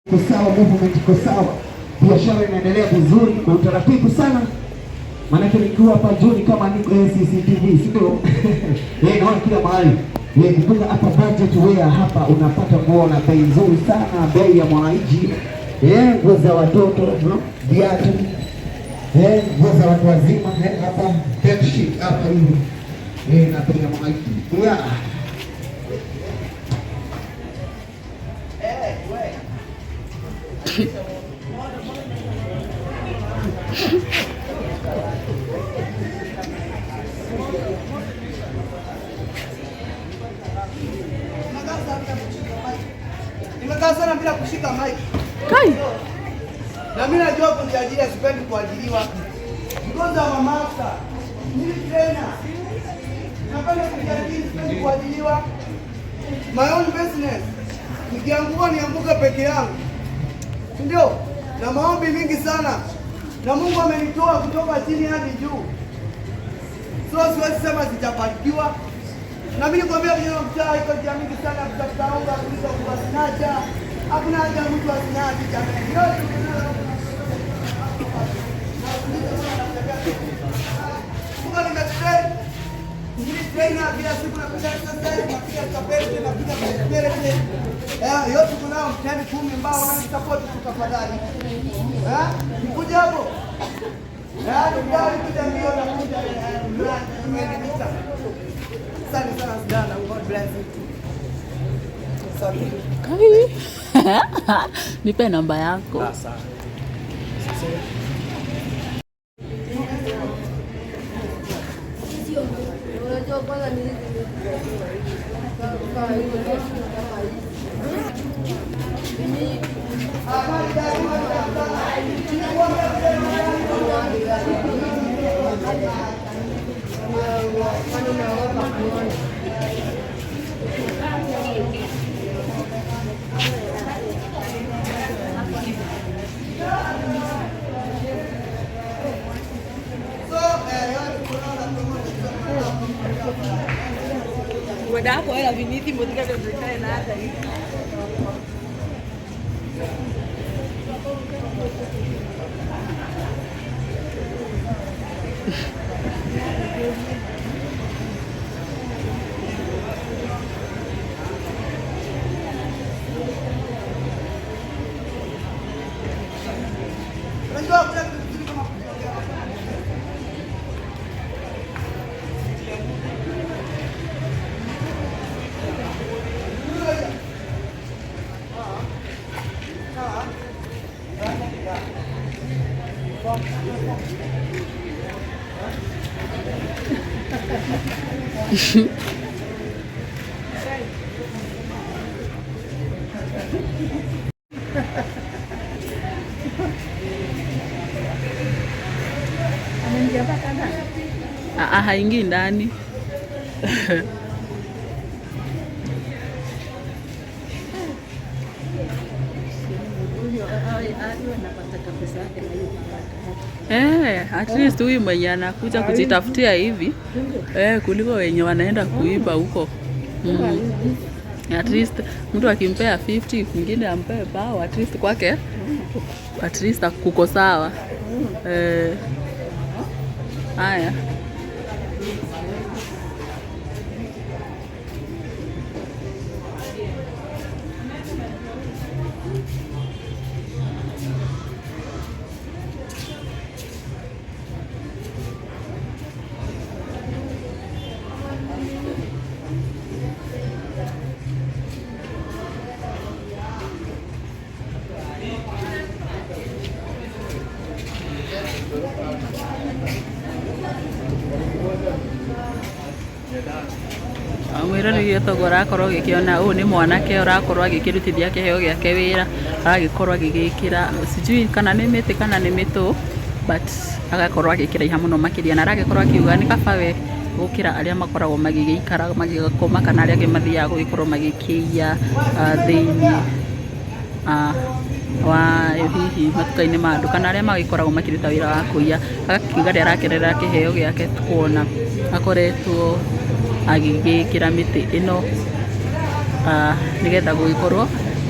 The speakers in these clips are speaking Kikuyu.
Iko sawa, movement iko sawa, biashara inaendelea vizuri kwa utaratibu sana. Maanake nikiwa hapa juu ni kama niko CCTV, si ndio? Naona kila mahali. Kutoka hapa Budget Wear hapa unapata nguo na bei nzuri sana, bei ya mwananchi. Nguo za watoto, viatu, nguo za watu wazima, hapa bedsheet hapa hivi. Na bei ya mwananchi. Yeah. Nimekaa sana bila kushika mic. Kai. Na mimi najua kujiajiri, sipendi kuajiriwa. Because I'm a master. Mimi trainer. Napenda kujiajiri, sipendi kuajiriwa. My own business. Nikianguka nianguke peke yangu. Si ndio? Na maombi mingi sana. Na Mungu amenitoa kutoka chini hadi juu. So siwezi sema sijabarikiwa. Na mimi nikwambia vijana wa mtaa iko njia mingi sana kutafuta unga kuliko kuwasinacha. Hakuna haja mtu asinachi jamani. Yote Mungu nimetrain. Mimi trainer kila siku napiga exercise, napiga kapete, napiga prosperity. Yote kunao mtani 10 mbao wananisupport tu tafadhali. Nikuja hapo. Ndio kuja mbio na kuja nimeandika. Asante sana vijana, God bless you. Asante. Kai. Nipe namba yako. So, yote kunao na Unajua hakuna kitu kizuri kama kujiongea. Ah, haingii ndani. At least huyu mwenye anakuja kujitafutia hivi kuliko wenye wanaenda kuiba huko. At least mtu akimpea 50 mwingine ampee bao, at least kwake, at least kuko sawa. Haya. Mwĩroreri toguo ũrakorwo ũgĩkĩona ũyũ nĩ mwanake ũrakorwo agĩkĩrutithia kĩheo gĩake wĩra, aragĩkorwo agĩgĩkĩra sijui kana nĩ mĩtĩ kana nĩ mĩtũ, but agakorwo agĩkĩraiha mũno makĩria, na aragĩkorwo akiuga nĩ kaba we gũkĩra arĩa makoragwo magĩgĩikara magĩgakoma kana arĩa angĩ mathiaga gũgĩkorwo magĩkĩiya thĩinĩ wa hihi matuka-inĩ ma andũ kana arĩa magĩkoragwo makĩruta wĩra wa kũiya. Agakiuga nĩ arakenerera kĩheo gĩake kuona akoretwo agĩgĩkĩra mĩtĩ ĩno nĩgetha gũgĩkorwo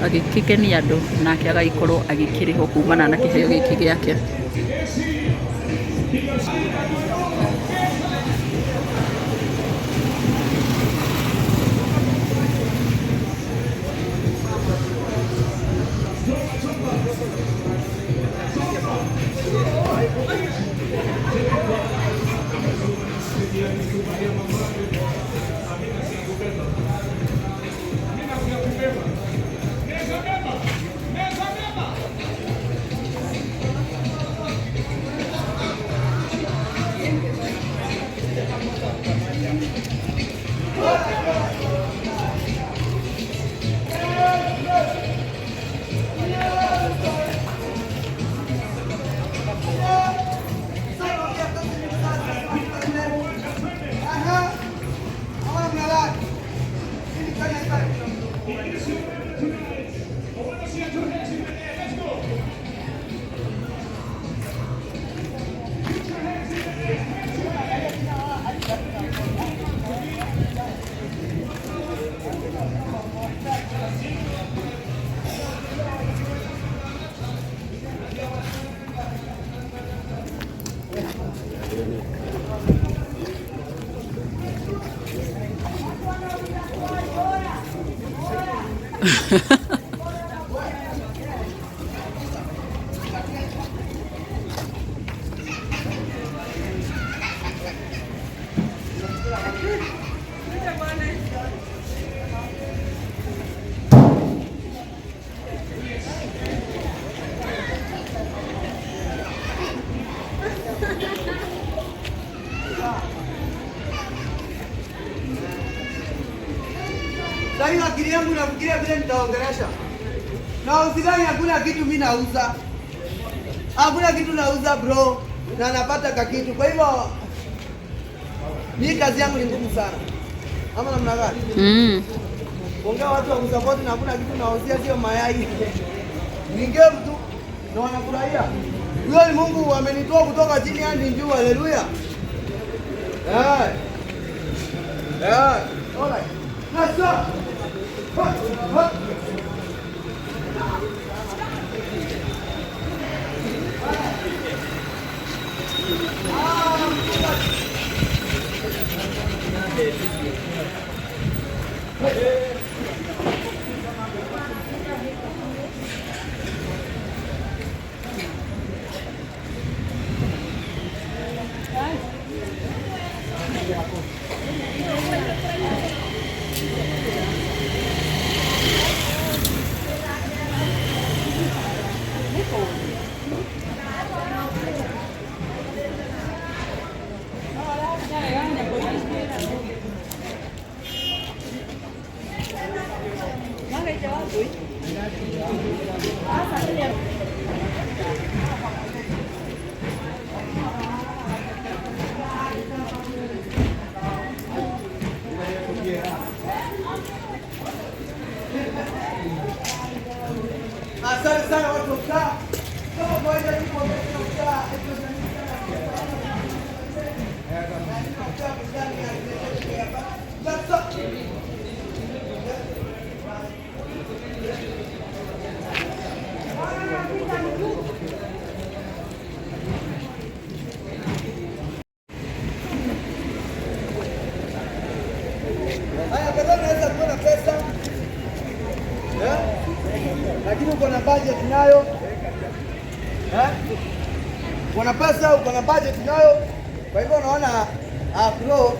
Agĩkĩkenia andũ nake agagĩkorwo agĩkĩrĩhwo kumana na kĩheo gĩkĩ gĩake. Sasa akili yangu nafikiria vile nitaongelesha. Na usidhani hakuna kitu mimi nauza. Hakuna kitu nauza bro, na napata kakitu. Kwa hivyo mimi kazi yangu ni ngumu sana. Ama namna gani? Ongea watu wa kusupport na hakuna kitu nauzia, sio mayai. Ni game tu na wanafurahia. Huyo ni Mungu amenitoa kutoka chini hadi juu. Haleluya. Eh. Eh. Alright. Nasa. Ha, ha. Asante sana watu wa mtaa. Kama kawaida tupo mbele ya mtaa. That's up. Haya, kadhaa unaweza kuwa na pesa eh? Lakini uko na budget nayo eh? Uko na pesa, uko na budget nayo, kwa hivyo unaona bro.